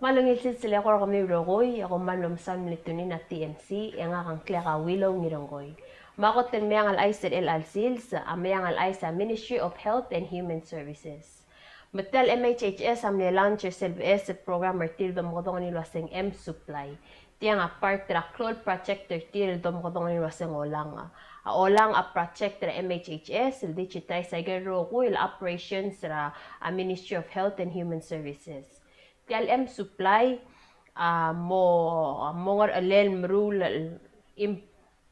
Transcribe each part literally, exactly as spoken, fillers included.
Alengil sils el eko er kemiu el rokui, e kom kmal mesaul el mle tune in er a T M C, e ngak a ngklek a Willow Ngirengkoi. Me a kot el meang el chais er chelecha el sils, a meang el chais er a Ministry of Health and Human Services. Me tia el M H H S a mle launch er sel beches el program er tir el domekedong er ngii el uaseng M Supply. Tiang a part er a klou el project er tir el domekedong er ngii el uaseng Olang. A Olang a project er a M H H S el digitize aike el rokui el operations er a, a Ministry of Health and Human Services. Tia el M Supply a mo, mo ngerchelel el meruul el im-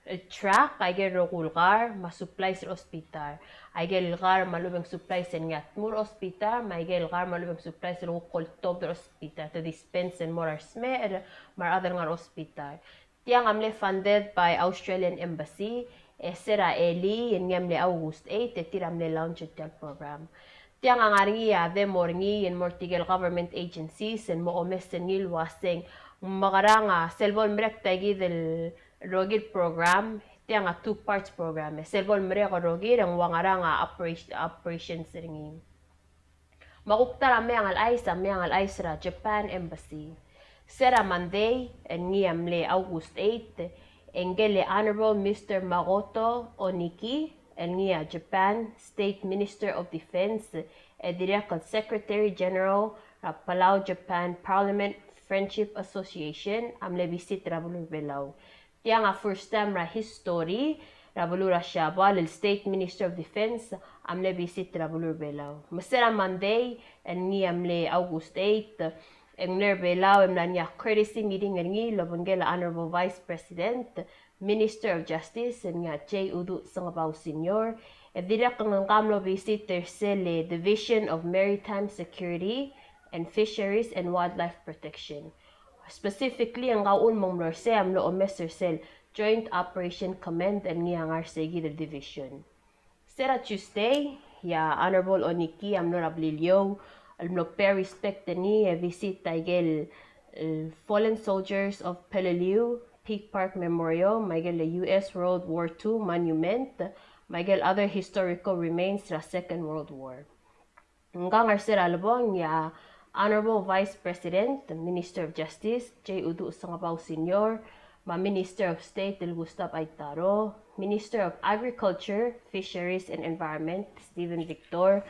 el track aike el rokui el kar me a supplies er a hospital. Aike el kar me a lobeng supplies el ngii a tmuu er a hospital, me aike el kar me a lobeng supplies el kuk oltobed er a hospital, te dispense el mo er a resmecher me a rechad el ngar er a hospital. Tiang a mle funded by Australian Embassy, e se er a elii el ngii a mle August eight, e tir a mle launch er tia el program. Tiang a ngar er ngii a demo er ngii el mo er tirke el government agencies el mo omes er ngii el uaseng ng mekerang a sel bo lemerek tia kid el rokir el program, tiang a two parts program. E sel bo lemerek el rokir e ng ua ngerang a operation, operations er ngii. Me a kuk ta er a meang el chais, a meang el chais er a Japan Embassy. Se er a Monday, el ngii a mle August eight, e ngike el Honorable Mister Makoto Oniki, el ngii a Japan State Minister of Defense, e dirrek el Secretary General er a Palau Japan Parliament Friendship Association, a mle visit er a beluu er a Belau. Tiang a first time er a history er a beluu er a Siabal el State Minister of Defense a mle visit er a beluu er a Belau. Me se er a Monday, el ngii a mle August eight, e ng mle er a Belau e mla er ngii a courtesy meeting er ngii el obengkel a Honorable Vice President, Minister of Justice, el ngii a J. Uduch Sengebau Senior, e dirrek el ngka a mlo visit er sel Division of Maritime Security and Fisheries and Wildlife Protection. Specifically, ngka a uchul me ng mlo er sei a mlo omes er sel Joint Operation Command el ngii a ngar er sei kid el division. Se er a Tuesday, e a Honorable Oniki a mlo er a Beliliou el mlo pay respect er ngii e visit aike el, el Fallen Soldiers of Peleliu Peak Park Memorial, me aike el U S World War Two Monument, me aike el other historical remains er a Second World War. Ngka a ngar er se er a lebong e a Honorable Vice President, Minister of Justice, J. Uduch Sengebau Senior, me a Minister of State el Gustav Aitaro, Minister of Agriculture, Fisheries and Environment, Steven Victor,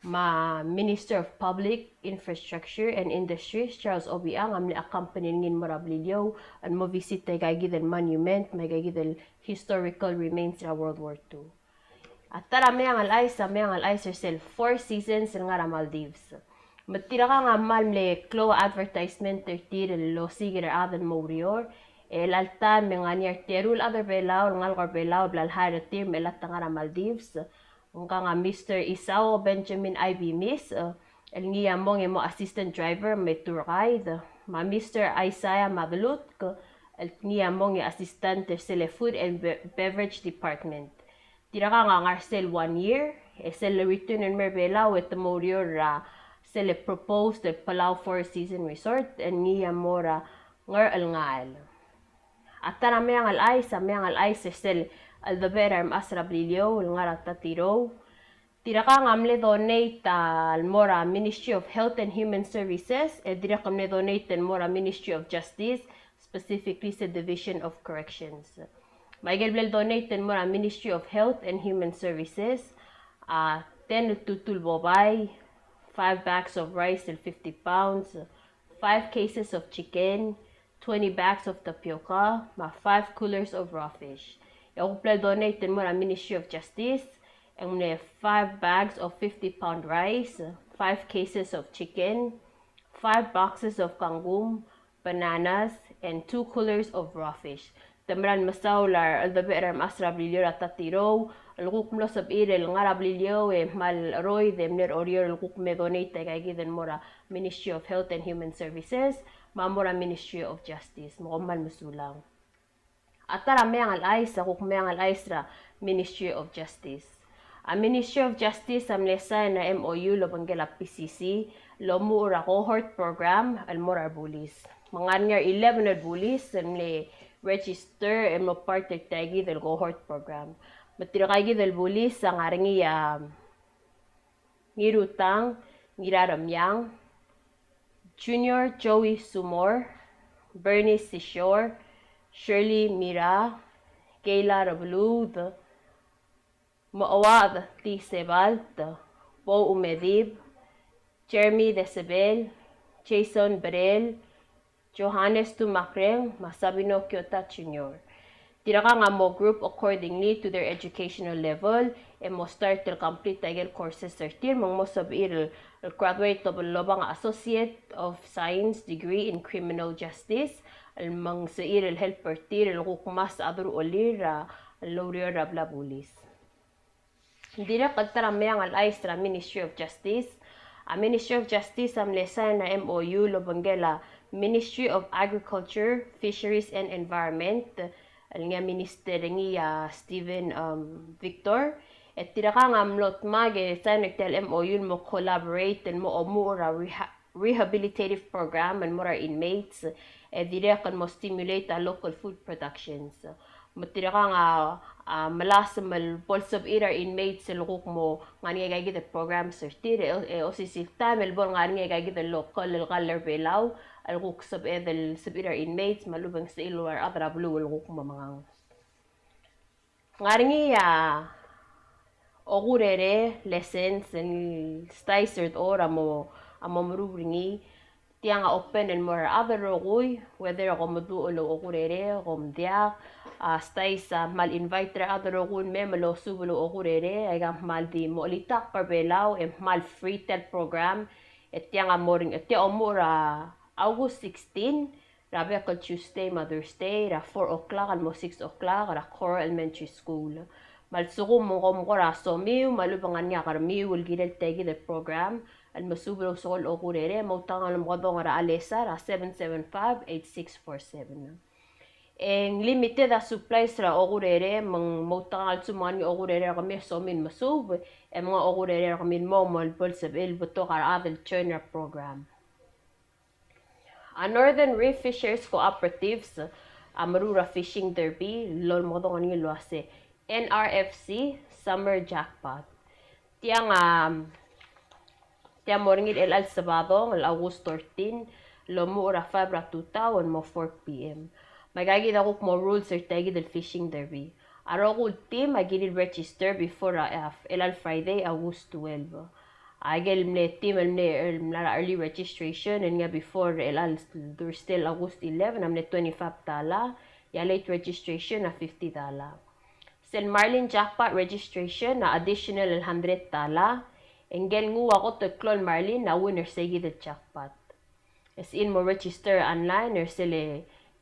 me a Minister of Public Infrastructure and Industries, Charles Obichang, a mle accompany er ngii el mo er a Beliliou el mo visit aika kid el monument, me aika kid el historical remains er a World War Two. A ta er a meang el chais, a meang el chais er sel Four Seasons el ngar er a Maldives. Me tirkang a kmal mle klou a advertisement er tir el osiik er a rechad el mo oureor, e chelecha el taem e ng ngar er ngii a reteru el chad er a Belau el ngalek er a Belau el bla lehire er tir me chelechang a ngar er a Maldives. Ngkang a Mister Isao Benjamin Ibe Mis, e, el ngii a mong e mo assistant driver me a tour guide, me a Mister Isaiah Madelutk, el ngii a mong e assistant er sel Food and Be-, Beverage Department. Tirkang a ngar er sel one year, e sel return el mer a Belau e te mo oureor er a sel proposed Palau Four Season Resort, el ngii a mo er a Ngerchelngael. A ta er a meang el chais, a meang el chais er sel cheldebechel er a remechas er a Beliliou el ngar er a Tatirou. Tirkang a mle donate el mo er a Ministry of Health and Human Services, e dirrek el mle donate el mo er a Ministry of Justice, specifically sel Division of Corrections. Me aike el bla ledonate el mo er a Ministry of Health and Human Services, a ten el tutul bobai, five bags of rice el fifty pounds, five cases of chicken, twenty bags of tapioca, me a five coolers of raw fish. E a kuk bla ledonate el mo er a Ministry of Justice, e ng mle five bags of fifty pound rice, five cases of chicken, five boxes of kangkum, bananas, and two coolers of raw fish. Te mera el mesaul a cheldebechel er a remechas er a Beliliou er a Tatirou el kuk mlo sebechir el ngar er a Beliliou e kmal cheroid e mle er a Oreor el kuk me donate aika kid el mo er a Ministry of Health and Human Services, me a mo er a Ministry of Justice. Me kom kmal mesulang. A ta er a meang el chais, a kuk meang el chais er a Ministry of Justice. A Ministry of Justice a mle sign a M O U el obengkel a P C C el omuchel er a cohort program el mo er a rebulis. Me ng ngar er ngii a eleven el bulis el mle register el mo part er tia kid el cohort program. Me tirka kid el bulis a ngar er ngii a Ngirutang Ngiraremiang, Junior Joey Sumor, Bernice Sisior, Shirley Mira, Kayla Rebeluud, Moawad T. Sebalt, Bo Umedib, Jeremy Decebel, Jason Berel, Johannes Tumakreng, me a Sabino Kyota Junior. Tirka a mo group accordingly to their educational level, e mo start el complete aike el courses er tir, me ng mo sebechir el, el graduate el obang a Associate of Science degree in Criminal Justice, el me ng sebechir el help er tir el kuk mo mesaod er a ureor er a, el ureor er a blil a bulis. Ng dirrek el ta er a meang el chais er a Ministry of Justice. A Ministry of Justice a mle sign er a M O U el obengkel a Ministry of Agriculture, Fisheries and Environment, el ngii a minister er ngii a Steven, um, Victor. E tirka a mlo dmak e sign er tia el M O U el mo collaborate el mo omuchel er a reha-, rehabilitative program el mo er a inmates, e dirrek el mo stimulate a local food productions. Me tirka a, a, melasem el bo lsebechir a inmates el kuk mo ngar er ngii a ika kid el programs er tir, e, e osisiu el taem el bo ngar er ngii a ika kid el local el kall er a Belau el kuk sebeched el sebechir a inmates me a lechub e ng sebechir el ua rechad er a beluu el kuk mo mengang. Ngar er ngii a okurere, lessons, el stais er a dechor a mo, a mo meruul er ngii. Tiang a open el mo er a rechad el rokui, whether kom meduch el okurere, kom diak, a stais a kmal invite er a rechad el rokui el mei me losuub el okurere, aika a kmal di mo chelitakl er a Belau, e kmal free tia el program, e tiang a mo er ngii, e tia a omuchel er a August sixteen, er a bek el Tuesday me a Thursday, er a four o'clock el mo six o'clock, er a Koror Elementary School. Me a lsekum e ng kom kora somiu, me a lechub e ng ngar er ngii a kermiu el kirel tia kid el program, el mesuub el ousekool el okurere, moutekangel el mekedong er a Alesa, er a seven seven five, eight six four seven. E ng limited a supplies er a okurere, me ng moutekangel a lsekum e ng ngar er ngii a okurere er kemiu el somiu el mesuub, e menga okurere er kemiu el mo, mo bo lsebechir el betok a rechad el join er a program. A Northern Reef Fishers Cooperatives a meruul er a Fishing Derby, el lomekedong er ngii el uase N R F C Summer Jackpot. Tiang a, tia a mo er ngii er chelecha el Sabadong, el August thirteen, el omuchel er a five er a tutau el mo four P M. Me aika kid a kuk mo rules er tia kid el Fishing Derby. A rokui el team a kirir el register before a, a, chelecha el Friday, August twelve. Aike el mle team el mle, el mla er a early registration, el ngii a before er chelecha el Thursday, August eleven, a mle twenty-five tala, e a late registration a fifty tala. Sel Marlin Jackpot registration a additional el hundred tala, e ngike el nguu a kot el klou el Marlin a win er sei kid el jackpot. E sebechir el mo register online er sel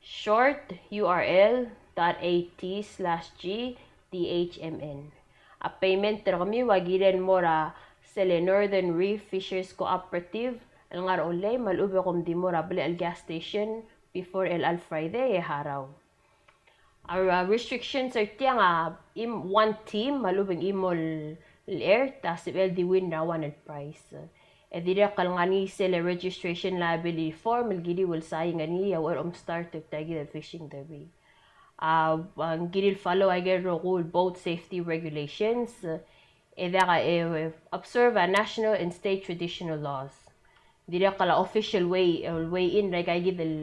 short U R L dot A T slash G D H M N. A payment er kemiu a kirel el mo er a sel Northern Reef Fishers Cooperative el ngar er a Ollei, me a lechub e kom di mo er a blil a gas station before chelecha el Friday e harau. A, a restrictions er tiang a, im, one team, me a lechub e ng chimo el, el ert, a sebechel di win er a one el prize. E dirrek el ngar er ngii sel registration liability form, el kiriu el sign er ngii, a uchei er a om start er tia kid el Fishing Derby. A, a, ng kirir el follow aike el rokui el boat safety regulations, e diak a, e, observe a national and state traditional laws. Dirrek el a official weigh, el weigh in er aika kid el,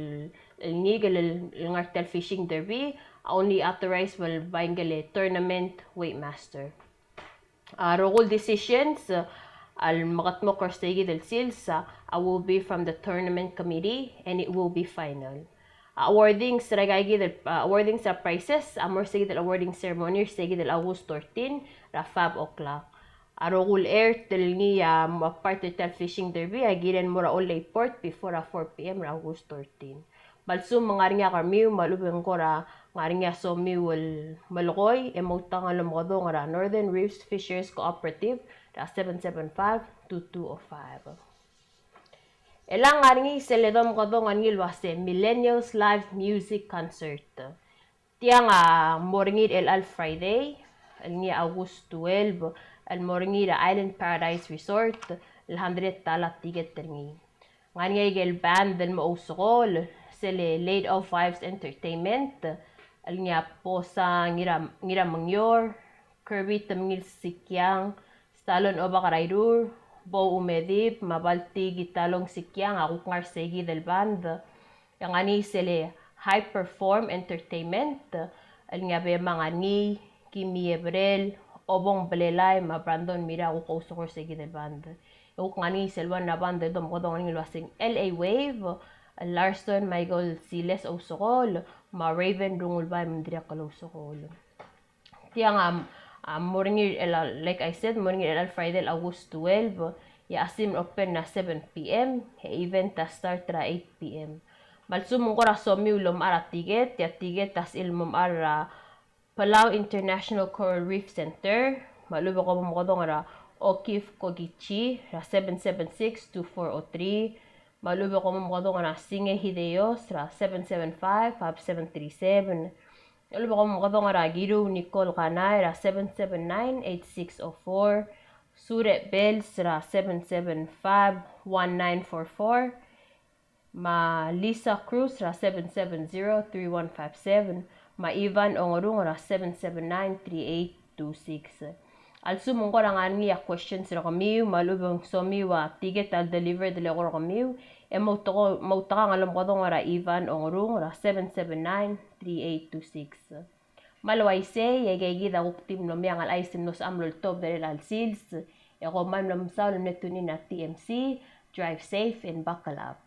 el ngikel el, el ngar tia el Fishing Derby, a only authorize el by ngike el tournament weight master. A rokui el decisions, a, el mekedmokl er sei kid el sils, a, a will be from the tournament committee and it will be final. A awardings er aika kid el, a, awardings er a prizes, a mo er sei kid el awarding ceremony er sei kid el August thirteen, er a five o'clock. A rokui el ert el ngii a, a, part er tia el Fishing Derby, a kirel el mo er a Ollei Port before a four P M er a August thirteen. Me a lsekum e ng ngar er ngii a kermiu, me a lechub e ng kora ngar er ngii a somiu el melekoi, e moutekangel el omekedong er a Northern Reefs Fishers Cooperative, er a seven seven five, two two oh five. E le ng ngar er ngii sel domekedong er ngii el uase Millennials Live Music Concert. Tiang a mo er ngii er chelecha el Friday, el ngii a August twelve, el mo er ngii er a Island Paradise Resort, el hundred tala ticket er ngii. Ng ngar er ngii aike el band el mo ousekool, sel Late of Vibes Entertainment, el ngii a Posa Ngira, Ngiramengior, Kirby Temengil Sikiang, Stalon Obak er a Irur, Bo Umedib, me a Balti Kitalong Sikiang, a kuk ngar er se kid el band. E ng ngar er ngii sel High Perform Entertainment, el ngii a Bemang a ngii, Kimi Ebrel, Obong Belelai, me a Brandon Mira, a kuk ousekool er se kid el band. E kuk ngar er ngii sel ua band el domekedong er ngii el uaseng L A Wave, Larson Michael Siles ousekool, me a Raven Rungulbai me ng dirrek el ousekool. Tiang a, a mo er ngii er chelecha, like I said, mo er ngii er chelecha el Friday el August twelve, e a chesimer a open er a seven P M, e event a start er a eight P M. Me a lsekum ng kora somiu el omechar a tiket, e a tiket a sebechir el mo mechar er a Palau International Coral Reef Center, me a lechub e kom mo mekedong er a O'Keefe Kokichi, er a seven seven six two four oh three, me a lechub e kom mo mekedong er a Singe Hideos, er a seven seven five five seven three seven. Me a lechub e kom mo mekedong er a Kiru Nicole Kanai, er a seven seven nine eight six oh four, Sure Bells, er a seven seven five one nine four four, me a Lisa Cruz, er a seven seven zero three one five seven, me a Ivan Ongerung, er a seven seven nine three eight two six. A lsekum ng kora ngar er ngii a questions er kemiu, me a lechub e ng somiu a tiket el deliver el eko er kemiu, e moutekang, moutekang el omekedong er a Ivan Ongerung, er a seven seven nine three eight two six. Me a le uaisei, e aikakid a kuk di mlo meang el chais el mlo sebecham el oltobed er chelecha el sils, e kom kmal mlo mesaul el mle tune in er a T M C, drive safe and buckle up.